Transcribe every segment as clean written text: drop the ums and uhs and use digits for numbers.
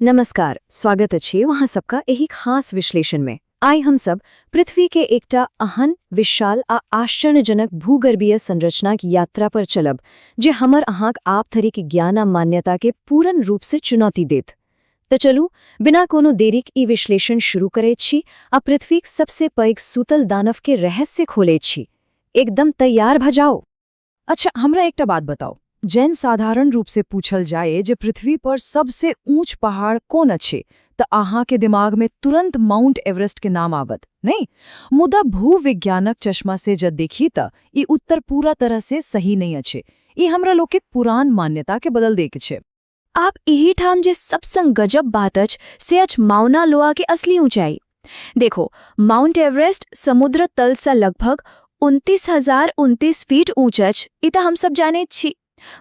नमस्कार, स्वागत अछि अहाँ सबका एहि खास विश्लेषण में। आइ हम सब पृथ्वी के एकटा अहन विशाल आ आश्चर्यजनक भूगर्भीय संरचनाक यात्रा पर चलब जे हमर अहाँक आप धरिक ज्ञान आ मान्यता के पूर्ण रूप से चुनौती देत। तऽ चलू, बिना कोनो देरीक ई विश्लेषण शुरू करैत छी आ पृथ्वीक सबसे पैघ सूतल दानव के रहस्य खोलैत छी। एकदम तैयार भऽ जाओ। अच्छा, हमरा एकटा बात बताउ। जैन साधारण रूप से पूछल जाय जे पृथ्वी पर सबसे ऊंच पहाड़ कोन अछि, तऽ अहाँ के दिमाग में तुरंत माउंट एवरेस्ट के नाम आवत नहीं? मुदा भूविज्ञानक चश्मा से जब देखी तऽ ई उत्तर पूरा तरह से सही नहीं अछि। ई हमरा लोग के पुरान मान्यता के बदल देके छै। आब एहि ठाम जे सबसँ गजब बात अछि, से अछि माउना लोआ के असली ऊंचाई। देखो, माउंट एवरेस्ट समुद्र तल सँ लगभग 29,029 फीट ऊँच अछि, ई तऽ हमसब जानैत छी।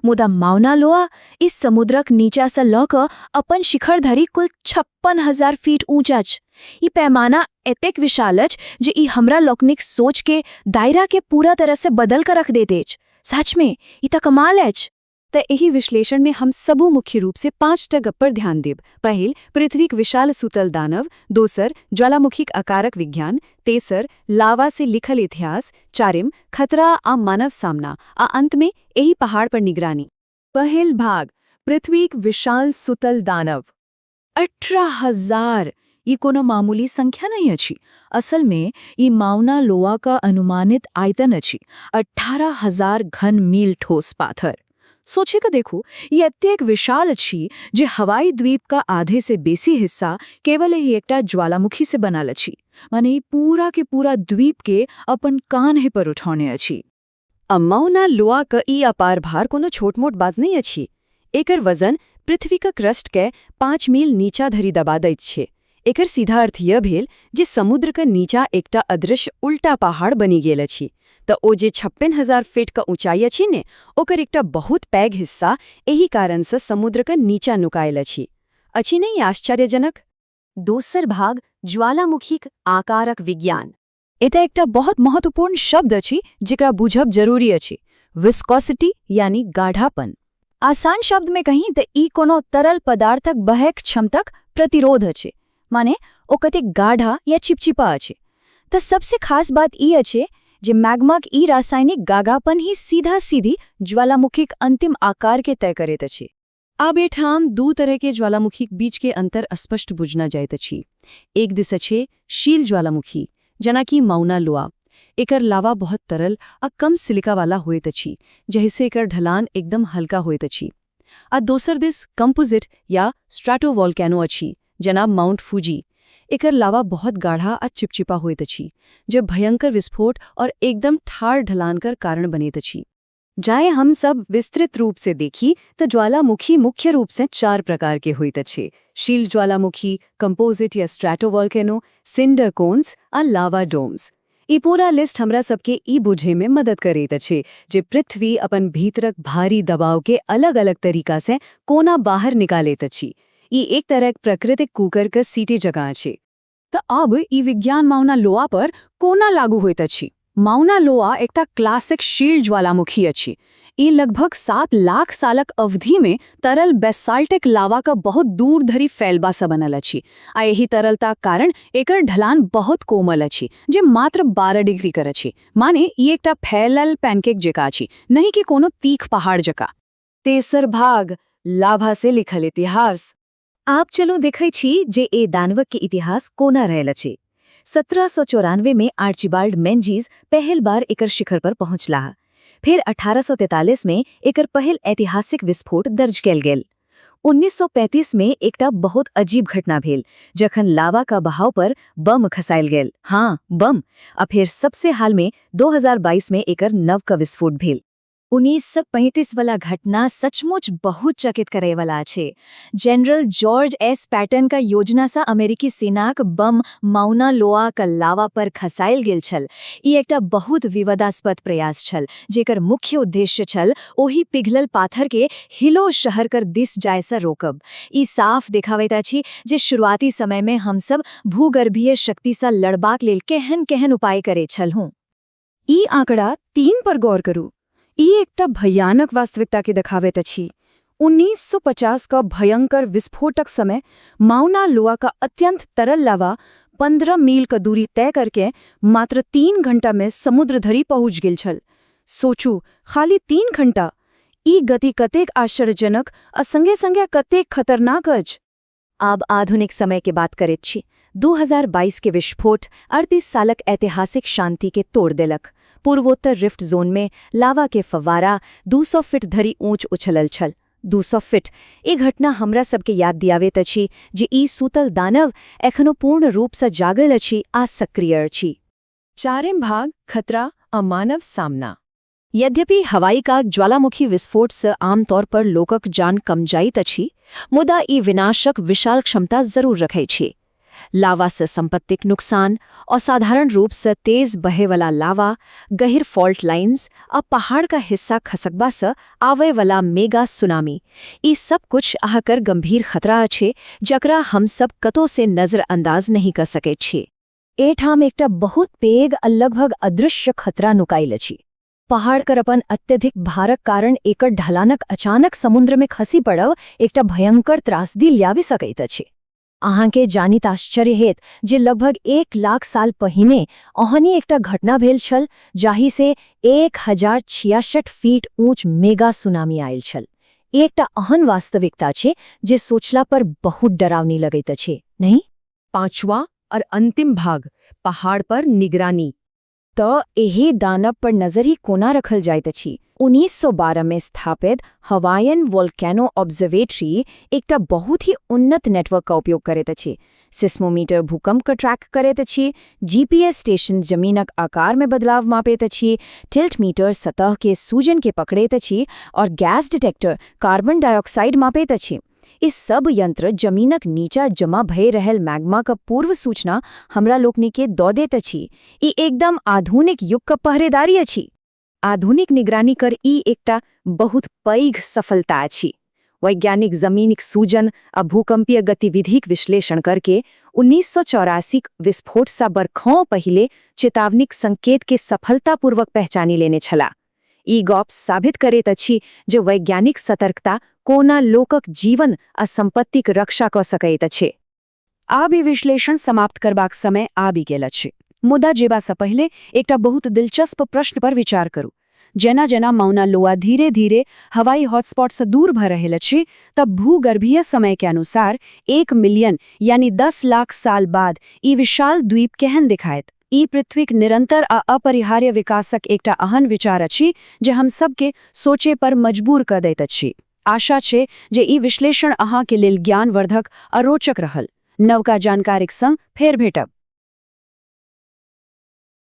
मुदा माउना लोआ ई समुद्रक नीचा सँ लऽ कऽ अपन शिखर धरि कुल 56,000 फीट ऊँच अछि। ई पैमाना एतेक विशाल अछि जे ई हमरा लोकनिक सोच के दायरा के पूरा तरह से बदल कर रख देत अछि। सच में ई तऽ कमाल अछि। तऽ एहि विश्लेषण में हम सबो मुख्य रूप से 5टा गप पर ध्यान देब। पहिल, पृथ्वीक विशाल सूतल दानव। दोसर, ज्वालामुखीक आकारक विज्ञान। तेसर, लावा से लिखल इतिहास। चारिम, खतरा आ मानव सामना। आ अंत में एहि पहाड़ पर निगरानी। पहिल भाग, पृथ्वीक विशाल सुतल दानव। 18,000, ई कोनो मामूली संख्या नहीं अछि। असल में ई माउना लोआ का अनुमानित आयतन अछि, 18,000 घन मील ठोस पाथर। सोचे के देखू, ई एतेक विशाल अछि जे हवाई द्वीप का आधे से बेसी हिस्सा केवल एहि एकटा ज्वालामुखी से बनल अछि। माने ई पूरा के पूरा द्वीप के अपन कान्ह पर उठौने अछि। माउना लोआ क ई अपार भार कोनो छोट मोट बात नहि अछि। एकर वजन पृथ्वीक क्रस्ट के 5 मील नीचा धरि दबा दैत छै। एकर सीधा अर्थ यह भेल जे समुद्र क नीचा एकटा अदृश्य उल्टा पहाड़ बनि गेल अछि। तऽ ओ जे 56,000 फीट क ऊंचाई अछि ने, ओकर एकटा बहुत पैघ हिस्सा एहि कारणसँ समुद्र क नीचा नुकायल अछि। अछि नहि आश्चर्यजनक? दोसर भाग, ज्वालामुखीक आकारक विज्ञान। एतय एकटा बहुत महत्वपूर्ण शब्द अछि जेकरा बुझब जरूरी अछि, विस्कोसिटी यानी गाढ़ापन। आसान शब्द में कही तऽ ई कोनो तरल पदार्थक बहक क्षमताक प्रतिरोध अछि, माने ओ कतेक गाढ़ा या चिपचिपा अछि। तऽ सबसे खास बात ई अछि जे मैग्माक ई रासायनिक गाढ़ापन ही सीधा सीधी ज्वालामुखीक अंतिम आकार के तय करैत अछि। आब एहिठाम दू तरह के ज्वालामुखीक बीच के अंतर स्पष्ट बुझना जाइत अछि। एक दिस अछि शील ज्वालामुखी, जेनाकि माउना लोआ। एकर लावा बहुत तरल आ कम सिलिका वाला होइत अछि, जाहिसँ एकर ढलान एकदम हल्का होइत अछि। आ दोसर दिस कंपोजिट या स्ट्रैटोवोल्केनो अछि, जेना माउंट फूजी। एकर लावा बहुत गाढ़ा आ चिपचिपा होइत अछि, जे भयंकर विस्फोट और एकदम ठाढ़ ढलान कर कारण बनैत अछि। जाय हम सब विस्तृत रूप से देखी तऽ ज्वालामुखी मुख्य रूप से चार प्रकार के होइत अछि: शील ज्वालामुखी, कंपोजिट या स्ट्रैटोवोल्केनो, सिंडर कोन्स आ लावा डोम्स। ई पूरा लिस्ट हमरा सबके ई बुझे में मदद करैत अछि जे पृथ्वी अपन भीतरक भारी दबाव के अलग अलग तरीका से कोना बाहर निकालैत अछि। ई एक तरहक प्राकृतिक कुकर के सीटी जकाँ अछि। तऽ अब ई विज्ञान माउना लोआ पर कोना लागू होइत अछि? माउना लोआ एकटा क्लासिक शील ज्वालामुखी अछि। ई लगभग 7 लाख सालक अवधिमे तरल बेसाल्टिक लावाक बहुत दूर धरि फैलबासँ बनल अछि आ एहि तरलताक कारण एकर ढलान बहुत कोमल अछि, जे मात्र 12 डिग्री कर अछि। माने ई एकटा फैलल पैनकेक जकाँ अछि, नहि कि कोनो तीख पहाड़ जकाँ। तेसर भाग, लाभा से लिखल इतिहास। आब चलू देखै छी जे ए दानवक के इतिहास कोना रहल अछि। 1794 में आर्चिबाल्ड मेंजीज पहिल बार एकर शिखर पर पहुंचलाह। फिर 1843 में एकर पहिल ऐतिहासिक विस्फोट दर्ज कयल गेल। 1935 में एकटा बहुत अजीब घटना भेल, जखन लावा का बहाव पर बम खसायल गेल। हाँ, बम। आ फिर सबसे हाल में 2022 में एकर नवका विस्फोट भेल। 1935 वाला घटना सचमुच बहुत चकित करे वाला छै। जनरल जॉर्ज एस पैटन का योजना सँ अमेरिकी सेनाक बम माउना लोआ का लावा पर खसायल गेल छल। ई एकटा बहुत विवादास्पद प्रयास छल, जेकर मुख्य उद्देश्य छल ओहि पिघलल पाथर के हिलो शहर कर दिस जाय सँ रोकब। ई साफ देखाबैत अछि जे शुरुआती समय में हमसब भूगर्भीय शक्ति सँ लड़बाक लेल केहन केहन उपाय करे छलहुँ। ई आंकड़ा 3 पर गौर करू। ई एकटा भयानक वास्तविकता के देखाबैत अछि। 1950 का भयंकर विस्फोटक समय माउना लोआ का अत्यंत तरल लावा 15 मील का दूरी तय करके मात्र 3 घंटा में समुद्र धरि पहुंच गेल छल। सोचू, खाली 3 घंटा! ई गति कतेक आश्चर्यजनक आ संगे संगे कतेक खतरनाक अछि। आब आधुनिक समय के बात करैत छी। 2022 के विस्फोट 38 सालक ऐतिहासिक शांति के तोड़ देलक। पूर्वोत्तर रिफ्ट जोन में लावा के फव्वारा 200 फीट धरि ऊंच उछलल छल। 200 फीट! ई घटना हमरा सबके याद दियाबैत अछि जे ई सूतल दानव एखनो पूर्ण रूपसँ जागल अछि आ सक्रिय अछि। चारिम भाग, खतरा आ मानव सामना। यद्यपि हवाई का ज्वालामुखी विस्फोट से आमतौर पर लोकक जान कम जाइत अछि, मुदा ई विनाशक विशाल क्षमता जरूर रखै छै। लावा से संपत्तिक नुकसान, असाधारण रूप से तेज बहेवला लावा, गहिर फॉल्ट लाइन्स आ पहाड़ का हिस्सा खसकबा से आवे वाला मेगा सुनामी, ई सब कुछ अहाकर गंभीर खतरा अछि, जकरा हम सब कतो से नजरअंदाज नहीं कर सकै छी। एठाम एकटा बहुत पैघ आ लगभग अदृश्य खतरा नुकायल अछि। पहाड़ कर अपन अत्यधिक भारक कारण एकर ढलानक अचानक समुद्र में खसी पड़ब एकटा भयंकर त्रासदी लियाबि सकैत अछि। अहाँके जानित आश्चर्य हेत जे लगभग 1 लाख साल पहिने ओहनी एकटा घटना भेल छल, जाहि से 1066 फीट ऊंच मेगा सुनामी आयल छल। एकटा अहन वास्तविकता छै जे सोचला पर बहुत डरावनी लगैत अछि, नहीं? पांचवा और अंतिम भाग, पहाड़ पर निगरानी। तऽ एहि दानव पर नजरि कोना रखल जाइत अछि? 1912 में स्थापित हवायन वोल्केनो ऑब्जर्वेटरी एकटा बहुत ही उन्नत नेटवर्क का उपयोग करैत अछि। सिस्मोमीटर भूकंप का ट्रैक करैत अछि, जीपीएस स्टेशन जमीनक आकार में बदलाव मापैत अछि, टिल्ट मीटर सतह के सूजन के पकड़ैत अछि और गैस डिटेक्टर कार्बन डाइऑक्साइड मापैत अछि। इस सब यंत्र जमीनक नीचा जमा भए रहल मैग्मा का पूर्व सूचना हमरा लोकनि के दऽ दैत अछि। ई एकदम आधुनिक युग का पहरेदारी अछि। आधुनिक निगरानी कर ई एकटा बहुत पैघ सफलता अछि। वैज्ञानिक जमीनिक सूजन आ भूकंपीय गतिविधिक विश्लेषण करके 1984 विस्फोट सा बरखों पहिले चेतावनीक संकेत के सफलतापूर्वक पहचानी लेने छला। ई गप साबित करैत अछि जे वैज्ञानिक सतर्कता कोना लोकक जीवन आ सम्पत्तिक रक्षा कऽ सकैत अछि। आब ई विश्लेषण समाप्त करबाक समय आबि गेल अछि, मुदा जेबासँ पहिले एकटा बहुत दिलचस्प प्रश्न पर विचार करू। जेना जेना माउना लोआ धीरे धीरे हवाई हॉटस्पॉटसँ दूर भऽ रहल अछि, तब भूगर्भीय समय के अनुसार 1 मिलियन यानी 10 लाख साल बाद ई विशाल द्वीप केहन दिखायत? ई पृथ्वीक निरंतर आ अपरिहार्य विकासक एकटा अहन विचार अछि जे हम सबके सोचे पर मजबूर कऽ दैत अछि। आशा छै जे ई विश्लेषण अहाँके लेल ज्ञानवर्धक आ रोचक रहल। नवका जानकारीक संग फेर भेटब।